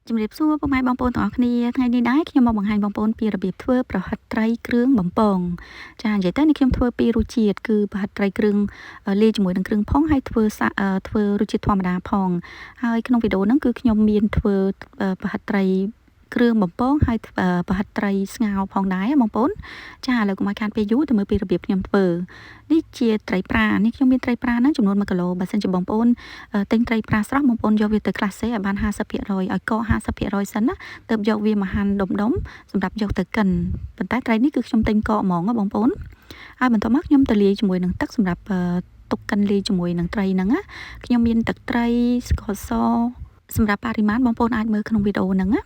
ជំរាបសួរពុកម៉ែបងប្អូនទាំងអស់គ្នាថ្ងៃនេះដែរខ្ញុំមកបង្ហាញបងប្អូនពីរបៀបធ្វើប្រហិតត្រីគ្រឿងបំពងចានិយាយទៅនេះខ្ញុំធ្វើពីរសជាតិគឺប្រហិតត្រីគ្រឿងលាយជាមួយនឹងគ្រឿងផងហើយធ្វើធ្វើរសជាតិធម្មតាផងហើយក្នុងវីដេអូហ្នឹងគឺខ្ញុំមានធ្វើប្រហិតត្រីគ្រឿងបំពងហើយប្រហិតត្រីស្ងោរផងដែរបងប្អូនចាឥឡូវកុំឲ្យខានពេលយូរទៅមើលពីរបៀបខ្ញុំធ្វើនេះជាត្រីប្រានេះខ្ញុំមានត្រីប្រាហ្នឹងចំនួន1គីឡូបើសិនជាបងប្អូនទិញត្រីប្រាស្រស់បងប្អូនយកវាទៅក្លាសេឲ្យបាន50%ឲ្យកក50%សិនណាទើបយកវាមកហាន់ដុំដុំសម្រាប់យកទៅកិនប៉ុន្តែត្រីនេះគឺខ្ញុំទិញកកហ្មងបងប្អូនហើយបន្ទាប់មកខ្ញុំទៅលាយជាមួយនឹងទឹកសម្រាប់ទុកកិនលាយជាមួយនឹងត្រីហ្នឹងណាខ្ញុំមានទឹកត្រីស្ករសសម្រាប់បរិមាណបងប្អូនអាចមើលក្នុងវីដេអូហ្នឹងណា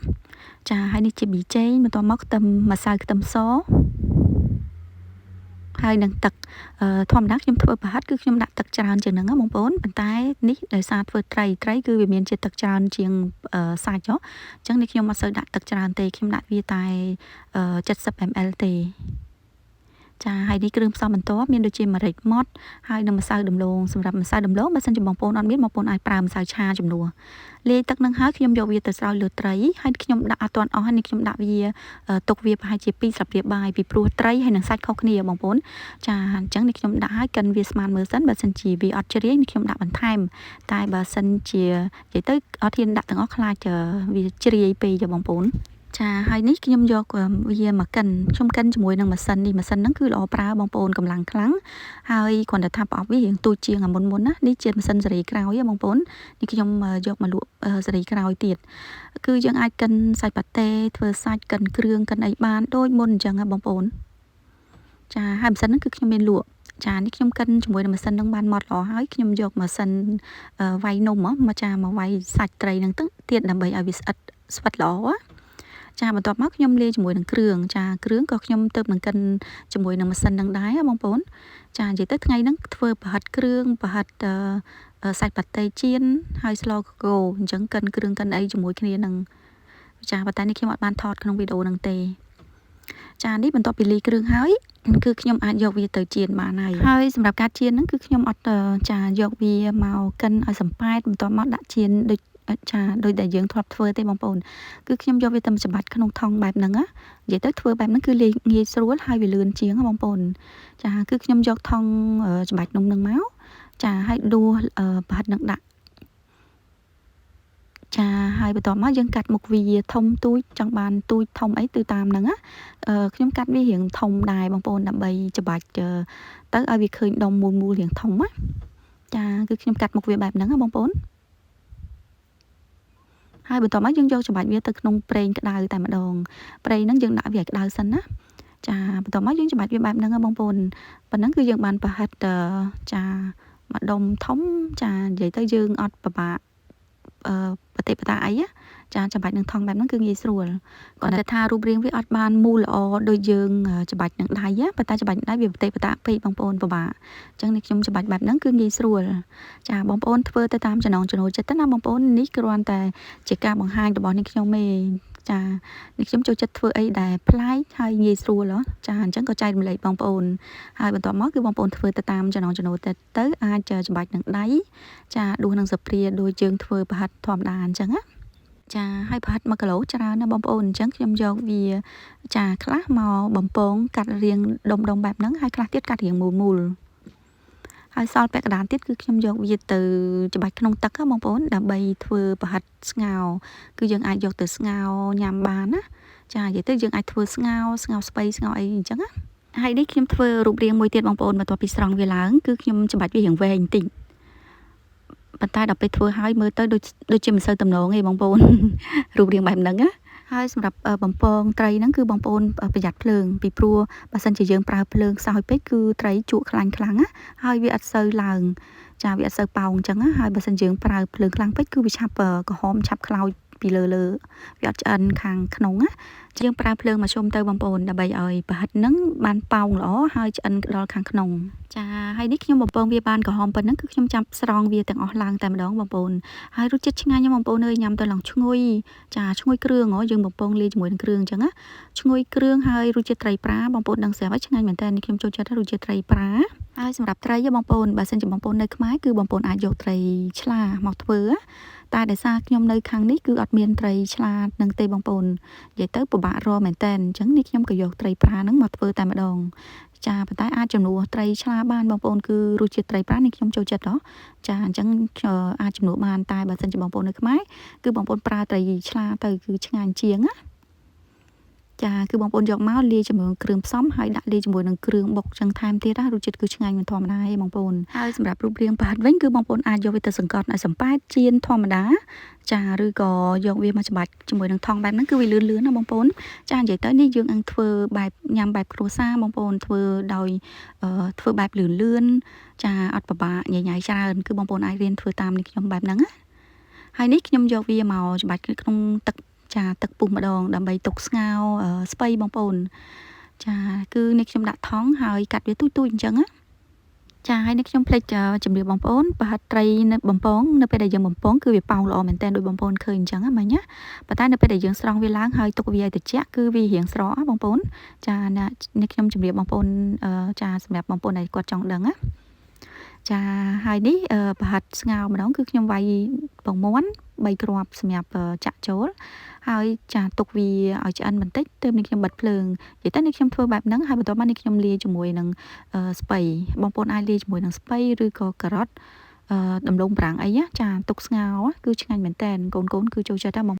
ចាហើយនេះជាប៊ីចេងបន្ទាប់មកខ្ទឹមម្សៅខ្ទឹមសហើយនឹងទឹកធម្មតាខ្ញុំធ្វើប្រហិតគឺខ្ញុំដាក់ទឹកច្រើនជាងហ្នឹងបងប្អូនប៉ុន្តែនេះដោយសារធ្វើត្រីត្រីគឺវាមានជាតិទឹកច្រើនជាងសាច់ហ៎អញ្ចឹងនេះខ្ញុំអត់សូវដាក់ទឹកច្រើនទេខ្ញុំដាក់វាតែ70 ml ទេចាហើយនេះគ្រឿងផ្សំបន្ទាប់មានដូចជាម្រេចម៉ដ្ឋហើយនិងម្សៅដំឡូងសម្រាប់ម្សៅដំឡូងបើសិនជាបងប្អូនអត់មានបងប្អូនអាចប្រើម្សៅឆាជំនួសលាយទឹកនឹងហើយខ្ញុំយកវាទៅស្រោចលើត្រីហើយខ្ញុំដាក់អត់ទាន់អស់នេះខ្ញុំដាក់វាទុកវាប្រហែលជា2ស្លាបព្រាបាយពីព្រោះត្រីហើយនឹងសាច់ខុសគ្នាបងប្អូនចាអញ្ចឹងនេះខ្ញុំដាក់ឲ្យកិនវាស្មានមើលសិនបើសិនជាវាអត់ជ្រាយនេះខ្ញុំដាក់បន្ថែមតែបើសិនជានិយាយទៅអត់ហ៊ានដាក់ទាំងអស់ខ្លាចវាជ្រាយពេកបងប្អូនចាហើយនេះខ្ញុំយកវាមកកិនខ្ញុំកិនជាមួយនឹងម៉ាស៊ីននេះម៉ាស៊ីនហ្នឹងគឺល្អប្រើបងប្អូនកម្លាំងខ្លាំងហើយគ្រាន់តែថាប្រអប់វារៀងទូចជាងអាមុនមុនណានេះជាម៉ាស៊ីនសេរីក្រោយបងប្អូននេះខ្ញុំយកមកលក់សេរីក្រោយទៀតគឺយើងអាចកិនសាច់ប៉ាតេធ្វើសាច់កិនគ្រឿងកិនអីបានដូចមុនអញ្ចឹងបងប្អូនចាហើយម៉ាស៊ីនហ្នឹងគឺខ្ញុំមានលក់ចានេះខ្ញុំកិនជាមួយនឹងម៉ាស៊ីននឹងបានម៉ត់ល្អហើយខ្ញុំយកម៉ាស៊ីនវាយនំមកចាមកវាយសាច់ត្រីនឹងទៀតដើម្បីឲ្យវាស្អិតស្វិតល្អចាបន្ទាប់មកខ្ញុំលាយជាមួយនឹងគ្រឿងចាគ្រឿងក៏ខ្ញុំទៅនឹងកិនជាមួយនឹងម៉ាស៊ីននឹងដែរបងប្អូនចានិយាយទៅថ្ងៃហ្នឹងធ្វើប្រហិតគ្រឿងប្រហិតសាច់ប៉ាតេចៀនហើយស្លកកូអញ្ចឹងកិនគ្រឿងកិនអីជាមួយគ្នានឹងចាប៉ុន្តែនេះខ្ញុំអត់បានថតក្នុងវីដេអូហ្នឹងទេចានេះបន្ទាប់ពីលាយគ្រឿងហើយគឺខ្ញុំអាចយកវាទៅចៀនបានហើយហើយសម្រាប់ការចៀនហ្នឹងគឺខ្ញុំអត់ចាយកវាមកកិនឲ្យសំប៉ែតបន្ទាប់មកដាក់ចៀនដូចចាដូចដែលយើងធ្លាប់ធ្វើទេបងប្អូនគឺខ្ញុំយកវាទៅច្បាច់ក្នុងថង់បែបហ្នឹងណានិយាយទៅធ្វើបែបហ្នឹងគឺងាយស្រួលហើយវាលឿនជាងបងប្អូនចាគឺខ្ញុំយកថង់ច្បាច់នំហ្នឹងមកចាហើយដួសប្រហិតនឹងដាក់ចាហើយបន្ទាប់មកយើងកាត់មុខវាធំទូចចង់បានទូចធំអីទៅតាមហ្នឹងណាខ្ញុំកាត់វារៀងធំដែរបងប្អូនដើម្បីច្បាច់ទៅឲ្យវាឃើញដុំមូលមូលរៀងធំណាចាគឺខ្ញុំកាត់មុខវាបែបហ្នឹងណាបងប្អូនហើយបន្ទាប់មកយើងយកច្បាច់វាទៅក្នុងប្រេងក្តៅតែម្ដងប្រេងហ្នឹងយើងដាក់វាឲ្យក្តៅសិនណាចាបន្ទាប់មកយើងច្បាច់វាបែបហ្នឹងបងប្អូនប៉ុណ្ណឹងគឺយើងបានប្រហិតចាមួយដុំធំចានិយាយទៅយើងអត់ពិបាកអឺបតិបតាអីចាច្បាច់នឹងថង់បែបហ្នឹងគឺងាយស្រួលគាត់តែថារូបរាងវាអត់បានមូលល្អដូចយើងច្បាច់នឹងដៃប៉ុន្តែច្បាច់នឹងដៃវាបតិបតាពេកបងប្អូនពិបាកអញ្ចឹងនេះខ្ញុំច្បាច់បែបហ្នឹងគឺងាយស្រួលចាបងប្អូនធ្វើទៅតាមចំណងចំណូលចិត្តណាបងប្អូននេះគ្រាន់តែជាការបង្ហាញរបស់នេះខ្ញុំទេចានេះខ្ញុំចូលចិត្តធ្វើអីដែលប្លែកហើយងាយស្រួលចាអញ្ចឹងក៏ចែករំលែកបងប្អូនហើយបន្ទាប់មកគឺបងប្អូនធ្វើទៅតាមចំណងចំណូលចិត្តទៅអាចច្បាច់នឹងដៃចាដួសនឹងសព្រាដូចយើងធ្វើប្រហិតធម្មតាអញ្ចឹងណាចាហើយប្រហិត1គីឡូច្រើនណាបងប្អូនអញ្ចឹងខ្ញុំយកវាចាខ្លះមកបំពងកាត់រាងដុំដុំបែបហ្នឹងហើយខ្លះទៀតកាត់រាងមូលមូលហើយសល់ពាក់កណ្ដាលទៀតគឺខ្ញុំយកវាទៅច្បាច់ក្នុងទឹកបងប្អូនដើម្បីធ្វើប្រហិតស្ងោរគឺយើងអាចយកទៅស្ងោរញ៉ាំបានណាចានិយាយទៅយើងអាចធ្វើស្ងោរស្ងោរស្ពៃស្ងោរអីអញ្ចឹងណាហើយនេះខ្ញុំធ្វើរូបរាងមួយទៀតបងប្អូនបន្ទាប់ពីស្រង់វាឡើងគឺខ្ញុំច្បាច់វារាងវែងបន្តិចប៉ុន្តែដល់ពេលធ្វើហើយមើលទៅដូចដូចជាមិនសូវតំណងទេបងប្អូនរូបរាងបែបហ្នឹងណាហើយសម្រាប់បំពងត្រីហ្នឹងគឺបងប្អូនប្រយ័ត្នភ្លើងពីព្រោះបើសិនជាយើងប្រើភ្លើងខ្សោយពេកគឺត្រីជក់ខ្លាញ់ខ្លាំងណាហើយវាអត់សូវឡើងចាវាអត់សូវប៉ោងអញ្ចឹងណាហើយបើសិនយើងប្រើភ្លើងខ្លាំងពេកគឺវាឆាប់ក្រហមឆាប់ខ្លោចពីលើលើវាអត់ឆ្អិនខាងក្នុងណាយើងប្រើភ្លើងមកជុំទៅបងប្អូនដើម្បីឲ្យប្រហិតហ្នឹងបានប៉ោងល្អហើយឆ្អិនដល់ខាងក្នុងចាហើយនេះខ្ញុំបំពងវាបានក្រហមប៉ុណ្ណឹងគឺខ្ញុំចាប់ស្រង់វាទាំងអស់ឡើងតែម្ដងបងប្អូនហើយរសជាតិឆ្ងាញ់បងប្អូនអើយញ៉ាំទៅឡើងឈ្ងុយចាឈ្ងុយគ្រឿងហ៎យើងបំពងលាយជាមួយនឹងគ្រឿងអញ្ចឹងណាឈ្ងុយគ្រឿងហើយរសជាតិត្រីប្រាបងប្អូនដឹងស្រាប់ហើយឆ្ងាញ់មែនតើនេះខ្ញុំចូលចិត្តរសជាតិត្រីប្រាហើយសម្រាប់ត្រីបងប្អូនបើសិនជាបងប្អូននៅខ្មែរគឺបងប្អូនអាចយកត្រីឆ្លាមកធ្វើ តែដោយសារខ្ញុំនៅខាងនេះគឺអត់មានត្រីឆ្លានឹងទេបងប្អូននិយាយទៅពិបាករកមែនតើអញ្ចឹងនេះខ្ញុំក៏យកត្រីប្រាហ្នឹងមកធ្វើតែម្ដងចាប៉ុន្តែអាចជំនួសត្រីឆ្លាបានបងប្អូនគឺរសជាតិត្រីប្រានេះខ្ញុំចូលចិត្តហ៎ចាអញ្ចឹងអាចជំនួសបានតែបើសិនជាបងប្អូននៅខ្មែរគឺបងប្អូនប្រើត្រីឆ្លាទៅគឺឆ្ងាញ់ជាងណាចាគឺបងប្អូនយកមកលាយជាមួយគ្រឿងផ្សំហើយដាក់លាយជាមួយនឹងគ្រឿងបុកចឹងថែមទៀតណារសជាតិគឺឆ្ងាញ់មិនធម្មតាទេបងប្អូនហើយសម្រាប់រូបរាងប្រហិតវិញគឺបងប្អូនអាចយកវាទៅសង្កត់ឲ្យសំប៉ែតចៀនធម្មតាចាឬក៏យកវាមកច្បាច់ជាមួយនឹងថង់បែបហ្នឹងគឺវាលឿនលឿនណាបងប្អូនចានិយាយទៅនេះយើងនឹងធ្វើបែបញ៉ាំបែបគ្រួសារបងប្អូនធ្វើដោយធ្វើបែបលឿនលឿនចាអត់ពិបាកញញ៉ៃច្រើនគឺបងប្អូនអាចរៀនធ្វើតាមនេះខ្ញុំបែបហ្នឹងណាហើយនេះខ្ញុំយកវាមកច្បាច់ក្នុងទឹកចាទឹកពុះម្ដងដើម្បីទុកស្ងោរស្ពៃបងប្អូនចាគឺនេះខ្ញុំដាក់ថង់ហើយកាត់វាទូចៗអញ្ចឹងណាចាហើយនេះខ្ញុំភ្លេចជម្រាបបងប្អូនប្រហិតត្រីនៅបំពងនៅពេលដែលយើងបំពងគឺវាប៉ោងល្អមែនតើដោយបងប្អូនឃើញអញ្ចឹងណាមិញណាប៉ុន្តែនៅពេលដែលយើងស្រង់វាឡើងហើយទុកវាឲ្យត្រជាក់គឺវារៀងស្រកបងប្អូនចានេះខ្ញុំជម្រាបបងប្អូនចាសម្រាប់បងប្អូនដែលគាត់ចង់ដឹងណាចាហើយនេះប្រហិតស្ងោរម្ដងគឺខ្ញុំវាយពងមាន់3គ្រាប់សម្រាប់ចាក់ចូលហើយចាទុកវាឲ្យឆ្អិនបន្តិចទើបនេះខ្ញុំបិទភ្លើងនិយាយទៅនេះខ្ញុំធ្វើបែបហ្នឹងហើយបន្ទាប់មកនេះខ្ញុំលាយជាមួយនឹងស្ពៃបងប្អូនអាចលាយជាមួយនឹងស្ពៃឬក៏ការ៉ុតដំឡូងប្រាំងអីណាចាទុកស្ងោរគឺឆ្ងាញ់មែនតើកូនកូនគឺចូលចិត្តណាបង។